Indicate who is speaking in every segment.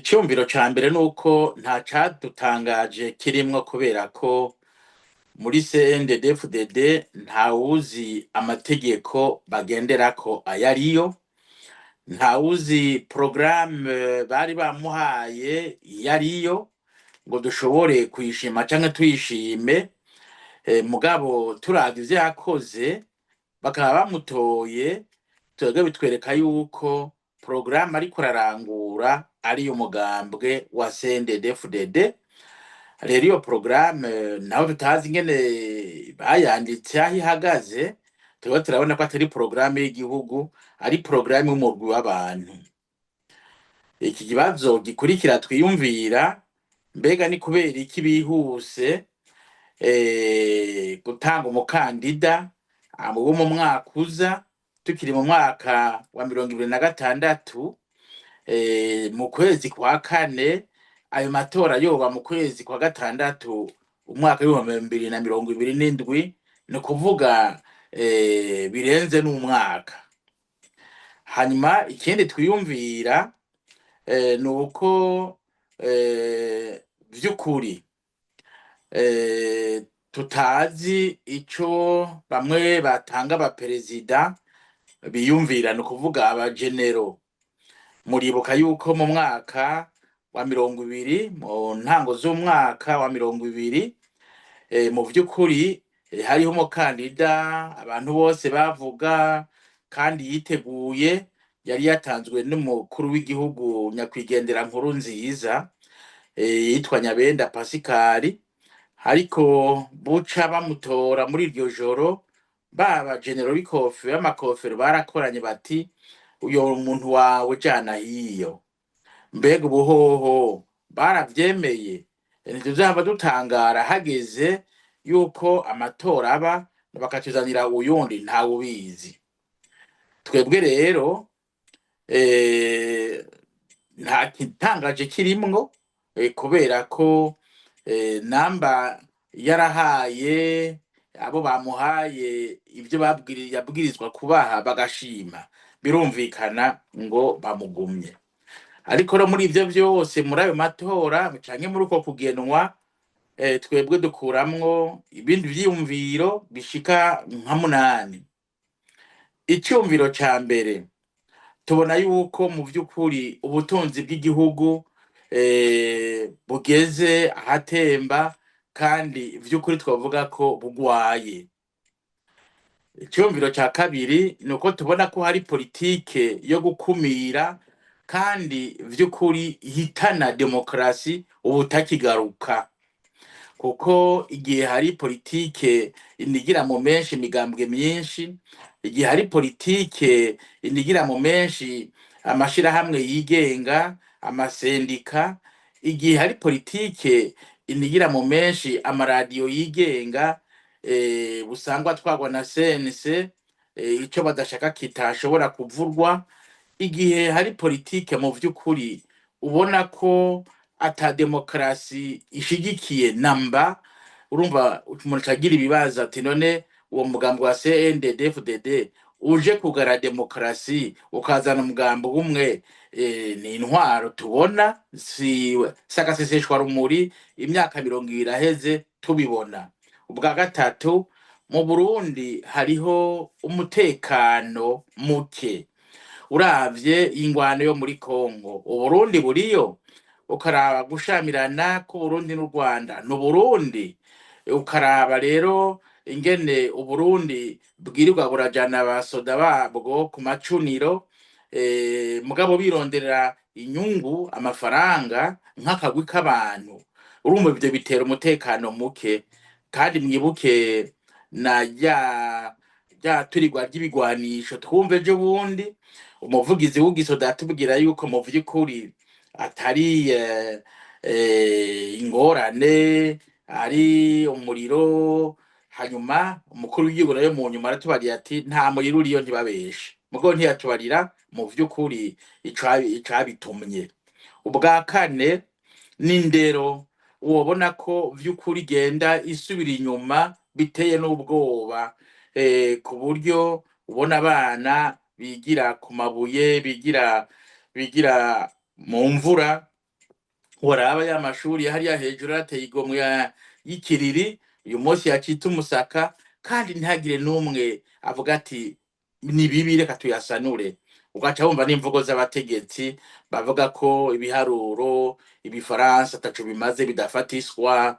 Speaker 1: Iciyumviro ca mbere nuko nta cadutangaje kirimwo, kubera ko muri CNDD-FDD ntawuzi amategeko bagenderako ayariyo, ntawuzi programme bari bamuhaye iyo ariyo ngo dushobore kuyishima canke tuyishime. Mugabo turavye ivyo yakoze bakaba bamutoye, twebwe bitwereka yuko programme ariko ararangura ari umugambwe wa CNDD-FDD. Rero iyo programme naho tutazi ingene bayanditse, aho ihagaze, turiko turabona ko atari programme y'igihugu, ari programme y'umurwi w'abantu. Iki kibazo gikurikira twiyumvira: mbega ni kubera iki bihuse gutanga umukandida wo mu mwaka uza, tukiri mu mwaka wa 2026, mu kwezi kwa kane, ayo matora yoba mu kwezi kwa gatandatu umwaka w'2027? Ni ukuvuga birenze n'umwaka. Hanyuma ikindi twiyumvira ni uko vy'ukuri tutazi ico bamwe batanga abaperezida biyumvira, ni ukuvuga abagenero. Muribuka yuko mu mwaka wa 20, mu ntango z'umwaka wa 20, mu vy'ukuri hariho umukandida abantu bose bavuga kandi yiteguye, yari yatanzwe n'umukuru w'igihugu nyakwigendera Nkurunziza, yitwa Nyabenda Pasikari. Ariko buca bamutora muri iryo joro, ba bagenero b'ikofero b'amakofero barakoranye bati: "Uyo muntu wawe jana hiyo." Mbega ubuhoho baravyemeye? Ntituzahava dutangara hageze yuko amatora aba bakatuzanira uyundi? Ntawubizi. Twebwe rero nta kitangaje kirimwo, kubera ko namba yarahaye abo bamuhaye ivyo yabwirizwa kubaha bagashima, birumvikana ngo bamugumye. Ariko no muri ivyo vyose, muri ayo matora canke muri uko kugenwa, twebwe dukuramwo ibindi vyiyumviro bishika nka munani. Iciyumviro ca mbere, tubona yuko mu vy'ukuri ubutunzi bw'igihugu bugeze ahatemba, kandi vy'ukuri twavuga ko bugwaye. Iciyumviro ca kabiri ni uko tubona ko hari politike yo gukumira kandi vy'ukuri ihitana demokarasi ubutakigaruka, kuko igihe hari politike inigira mu menshi imigambwe myinshi, igihe hari politike inigira mu menshi amashirahamwe yigenga, amasendika, igihe hari politike inigira mu menshi amaradiyo yigenga, busangwa twagwa na CNC, ico badashaka kitashobora kuvurwa, igihe hari politike mu vy'ukuri ubona ko ata demokarasi ishigikiye namba, urumva umuntu acagira ibibazo ati: "None uwo mugambi wa CNDD-FDD uje kugara demokarasi, ukazana umugambi umwe?" Ni intwaro tubona, si sagaseseshwa rumuri, imyaka 20 aheze tubibona. Ubwa gatatu, mu Burundi hariho umutekano muke. Uravye ingwano yo muri Kongo, Uburundi buriyo; ukaraba gushamirana k'Uburundi n'u Rwanda n'Uburundi, ukaraba rero ingene Uburundi bwirirwa burajana abasoda babwo ku macuniro, mugabo bironderera inyungu, amafaranga nk'akagwi k'abantu, urumva ivyo bitera umutekano muke. Kandi mwibuke na rya turirwa ry'ibigwanisho twumva ejo bundi, umuvugizi w'igisoda atubwira yuko mu vy'ukuri atari ingorane, ari umuriro. Hanyuma umukuru w'igihugu nawe mu nyuma aratubariye ati: "Nta muriro uriyo, ntibabeshe." Mugabo ntiyatubarira mu vy'ukuri icabitumye. Ubwa kane n'indero, wobona ko vy'ukuri igenda isubira inyuma biteye n'ubwoba, ku buryo ubona abana bigira ku mabuye, bigira mu mvura. Waraba ya mashuri hariya hejuru arateye igomwe y'ikiriri, uyu munsi yacitse umusaka, kandi ntihagire n'umwe avuga ati ni bibi, reka tuyasanure. Ugaca wumva n'imvugo z'abategetsi bavuga ko ibiharuro, ibifaransa ataco bimaze, bidafatiswa,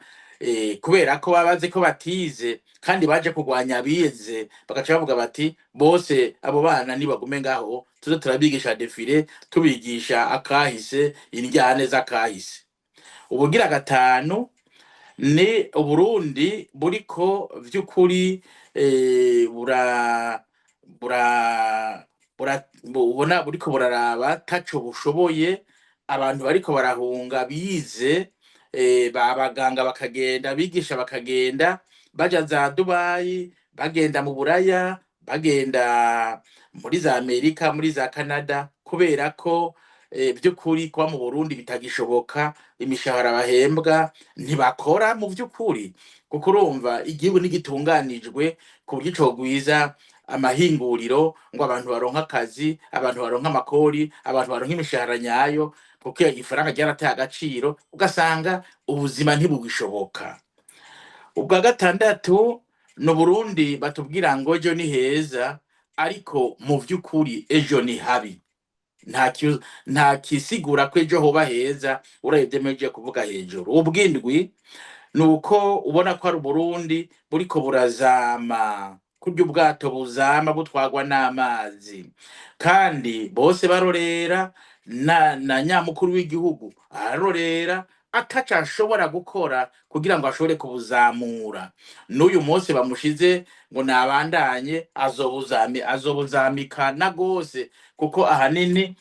Speaker 1: kubera ko baba bazi ko batize kandi baje kurwanya abize, bagaca bavuga bati bose abo bana nibagume ngaho, tuze turabigisha défilé, tubigisha akahise, indyane z'akahise. Ubugira gatanu ni Uburundi buriko vy'ukuri bura bura bura ubona buriko buraraba taco bushoboye. Abantu bariko barahunga bize, babaganga bakagenda, abigisha bakagenda, baja za Dubayi, bagenda mu Buraya, bagenda muri za Amerika, muri za Canada, kubera ko vy'ukuri kuba mu Burundi bitagishoboka. Imishahara bahembwa ntibakora mu vy'ukuri, kuko urumva igihugu ntigitunganijwe ku buryo cogwiza amahinguriro ngo abantu baronke akazi, abantu baronke amakori, abantu baronke imishahara nyayo, kuko ifaranga ryarateye agaciro, ugasanga ubuzima ntibugishoboka. Ubwa gatandatu ni Uburundi batubwira ngo ejo ni heza, ariko mu vy'ukuri ejo ni habi. Nta kisigura ko ejo hoba heza uravye meje kuvuga hejuru. Ubwindwi ni uko ubona ko ari Uburundi buriko burazama kurya ubwato buzama butwarwa n'amazi, kandi bose barorera, na nyamukuru w'igihugu ararorera, ataco ashobora gukora kugira ngo ashobore kubuzamura. N'uyu munsi bamushize ngo nabandanye, azobuzamikana gose, kuko ahanini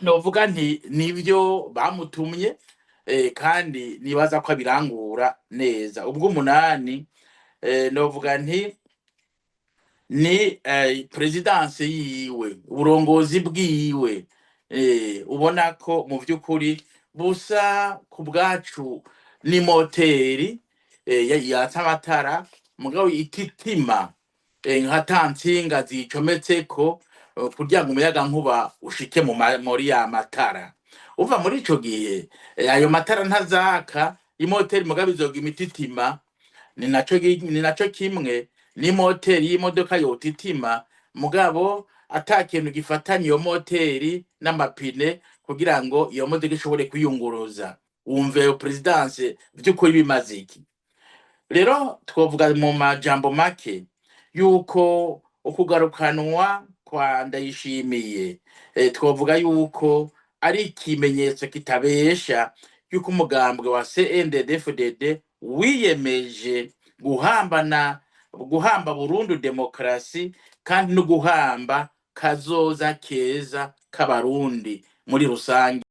Speaker 1: novuga nti nivyo bamutumye, kandi nibaza ko abirangura neza. Ubwo umunani, novuga nti ni présidence yiwe, uburongozi bwiwe, ubona ko mu vy'ukuri busa ku bwacu ni moteri yatsa amatara, mugabo ititima, nka ta ntsinga zicometseko, kugira ngo umuyagankuba ushike muri ya matara. Uva muri ico gihe, ayo matara ntazaka, imoteri mugabo izoga imititima. Ni naco kimwe n'imoteri y'imodoka yotitima, mugabo ata kintu gifatanya iyo moteri n'amapine kugira ngo iyo modoka ishobore kwiyunguruza. Wumva iyo présidence vy'ukuri bimaze iki? Rero twovuga mu majambo make yuko ukugarukanwa kwa Ndayishimiye, twovuga yuko ari ikimenyetso kitabesha yuko umugambwe wa CNDD-FDD wiyemeje guhamba burundu demokarasi, kandi no guhamba kazoza keza k'Abarundi muri rusange.